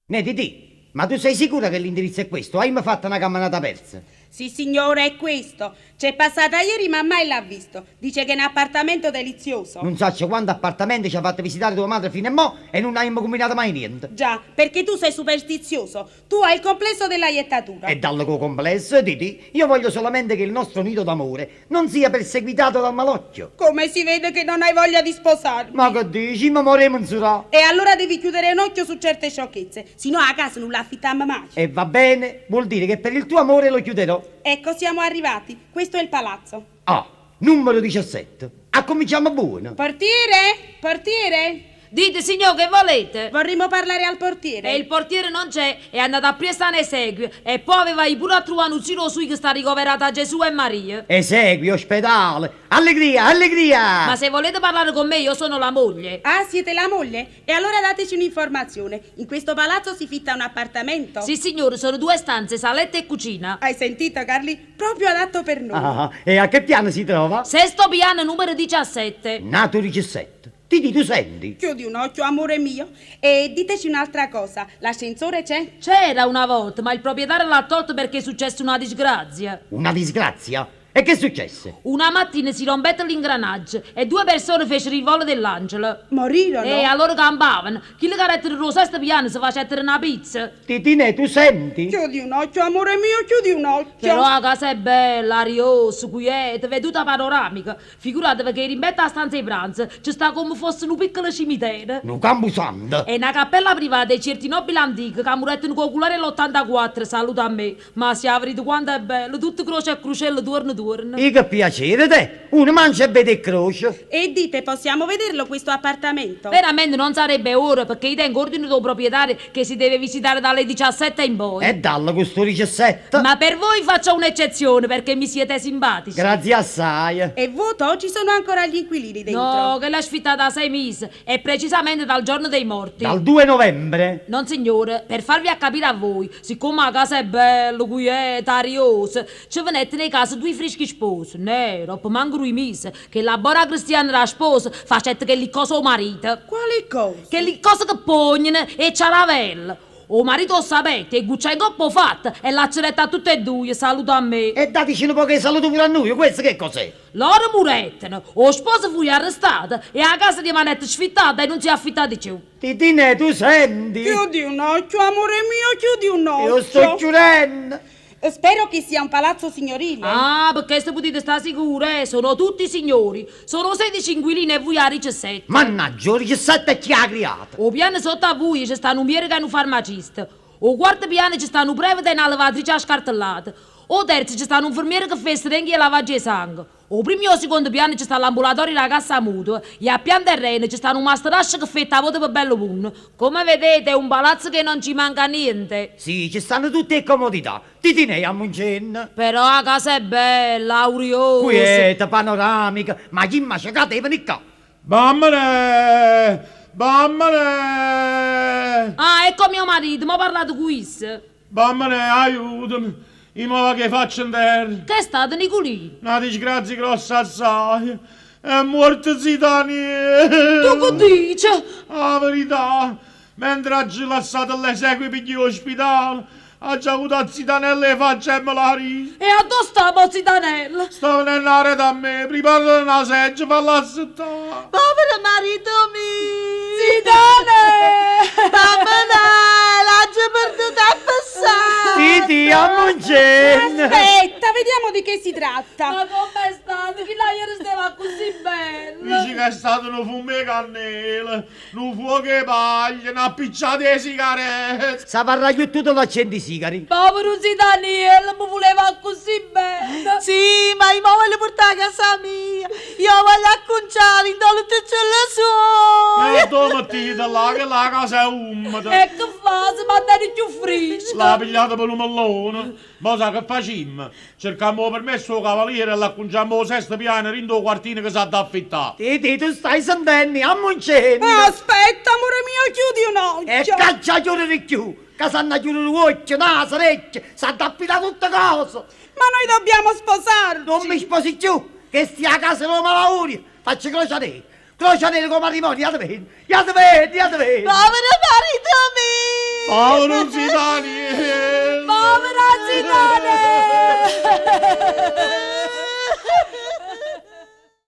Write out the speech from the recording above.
Neh Titì, ma tu sei sicura che l'indirizzo è questo o aimmo fatto na cammenata perza? Sissignore, è questo. C'è passata ieri mammà e l'ha visto. Dice che è n'appartamento delizioso. Nun saccio quante appartamente ci ha fatto visitare tua madre fino e mo' e nun aimmo cumbinato mai niente. Già, perché tu sei superstizioso. Tu hai il complesso della jettatura. E dall' cu 'o complesso, Titì, io voglio solamente che il nostro nido d'amore non sia perseguitato dal malocchio. Come si vede che non hai voglia di sposarmi. Ma che dici, me moro 'e me 'nzurà. E allora devi chiudere un occhio su certe sciocchezze, si no 'a casa nun l'affittammo maje. E va bene, vuol dire che per il tuo amore lo chiuderò. Ecco, siamo arrivati, questo è il palazzo. Ah, nummero 17. Accuminciammo buono. Portiere? Portiere? Dite, signò, che volete? Vorremmo parlare al portiere. E il portiere non c'è, è andato appriesso a n'esequio e po' aveva i' pure a truvà nu zio suio che sta ricoverato a Gesù e Maria. Esequio, ospedale. Allegria, allegria! Ma se volete parlare con me io sono la moglie. Ah, siete la moglie? E allora dateci un'informazione. In questo palazzo si fitta un appartamento? Sissignore, sono due stanze, saletta e cucina. Hai sentito, Carlì? Proprio adatto per noi. Ah, e a che piano si trova? Sesto piano, numero 17. N'atu 17. Titì, tu senti? Chiudi un occhio, amore mio. E diteci un'altra cosa, l'ascensore c'è? C'era una volta, ma il proprietario l'ha tolto perché è successa una disgrazia. Una disgrazia? E che successe? Una mattina si rompette l'ingranaggio e due persone fecero il volo dell'angelo. Morirono? E allora campavano. Chille ca rettero d' 'o sesto piano se facettero na pizza. Titinè, tu senti? Chiudi un occhio, amore mio, chiudi un occhio. Però 'a casa è bella, ariosa, quieta, veduta panoramica. Figuratevi che 'e rimpetto 'a stanza 'e pranzo ce sta comme fosse nu piccolo cimitero. Nu campusanto. È na cappella privata 'e cierti nobili antichi ca murettero cu 'o culera 'e ll'ottantaquattro, saluta a me. Ma si 'a verite quanto è bella, tutte croce e crucelle tuorno tuorno. Ih che piacere, teh! Uno mangia e vede 'e ccroce. E dite, possiamo vederlo questo appartamento? Veramente non sarebbe ora, pecché io tengo ordine d' 'o proprietario che si deve visitare dalle 17 in poi. E dalla cu stu 17. Ma per voi faccio un'eccezione, perché mi siete simpatici. Grazie assaje. È vuoto o ci sono ancora gli inquilini dentro? No, chella è sfittata 'a sei mise, E precisamente dal giorno dei morti. Dal due novembre? Nonsignore, per farvi accapire a voi, siccome 'a casa è bella, quieta, ariosa, ce venettero 'e casa dui frischi sposi, neh, doppo manco dui mise, chella bona cristiana d' 'a sposa facette chelli ccose 'o marito. Quali cose? Chelli ccose che pogneno, 'e ciaravelle. O marito 'o ssapette, 'e gucciaje 'ncopp' 'o fatto e ll'accerette a tutt' 'e duje, Saluta a me. E dateci nu poco 'e salute pure a nuje, questo che cos'è? Loro murettero, 'o sposo fuje arrestato e 'a casa rimanette sfittata e nun s'è affittata cchiù. Titinè, tu senti? Chiudi un occhio, amore mio, chiudi un occhio. Io sto chiurenno. Spero che sia un palazzo signorile. Ah, pe chesto putite sta sicure, eh, sono tutti signori. Sono 16 inquiline e vuje 'a 17. Mannaggia, 'o 17 e chi 'ha criato? O piano sotto a vuje ce sta nu miereco e nu farmacista. O quarto piano ce sta nu prevete e na levatrice 'a scartellata. O terzo ce sta nu 'nfermiere che fa 'e serenghe e 'e lavagge 'e sangue. O primmo e 'o sicondo piano ce sta l'ambulatorio d' 'a cassa mutua e a pian terreno ce sta nu masterascio che fa 'e tavote pe bello munno. Come vedete è un palazzo che non ci manca niente. Sì, ce stanno tutte 'e comodità. Titinè, jammuncenne. Però 'a casa è bella, auriosa. Quieta, panoramica, ma chi m'ha cecato 'e venì ccà? Bammene! Bammene! Ah, ecco mio marito, mo parlate cu isso. Bammene, aiutami! I' mo vaco 'e faccia 'nterra! Ch'è stato, Niculì? Na disgrazia grossa assaje! È muorto zi' Taniele! Tu che dice? A verità! Mentre aggio lassato ll'esequie pe' gghì 'o spitale, aggio avuto a zi' Tanella 'e faccia e me l'ha ditto. E addò sta mo zi' Tanella? Sta venenno areto a me, priparale na seggia, falla assettà. Povero marito mio! Zi' Tane'! Bambinè, l'aggio perduto a passà! Titì, ammuncenne! Aspetta, vediamo di che si tratta. Ma comm'è stato? Chillo aiere steva accussì bello! Dice che è stato nu fummo 'e cannela. Nu fuoco 'e paglia, n'appicciata 'e sigarette. S'avarrà agliuttuto l'accendisigari. Povero zi' Daniele, me vuleva accussì bene. Sì, ma i' mo voglio purtà 'a casa mia. Io 'a voglio accuncià dint' 'o letticciello suojo. E addò mettite là, chella 'a casa è ummeda. E che fa, se mantene cchiù frisca. L'ha pigliata pe' nu mellone. Mo sa che facimmo? Cercammo 'o permesso 'o cavaliere e l'accunciammo 'o sesto piano dint' 'o quartino che s'ha da affittà. Titì, tu stai sentenno? Jammuncenne! Aspetta, amore mio, chiudi un occhio! E c'aggia chiudere cchiù, ca s'hanna chiudere uocchie, naso, recchie, s'ha da appilà tutte cose! Ma noi dobbiamo sposarci! Nun me sposi cchiù, chesta è 'a casa d' 'o malaurio! Faccio croce a te! Croce nera co' matrimonio, jatevenne, jatevenne, jatevenne! Povero marito mio! Povero zio Daniele!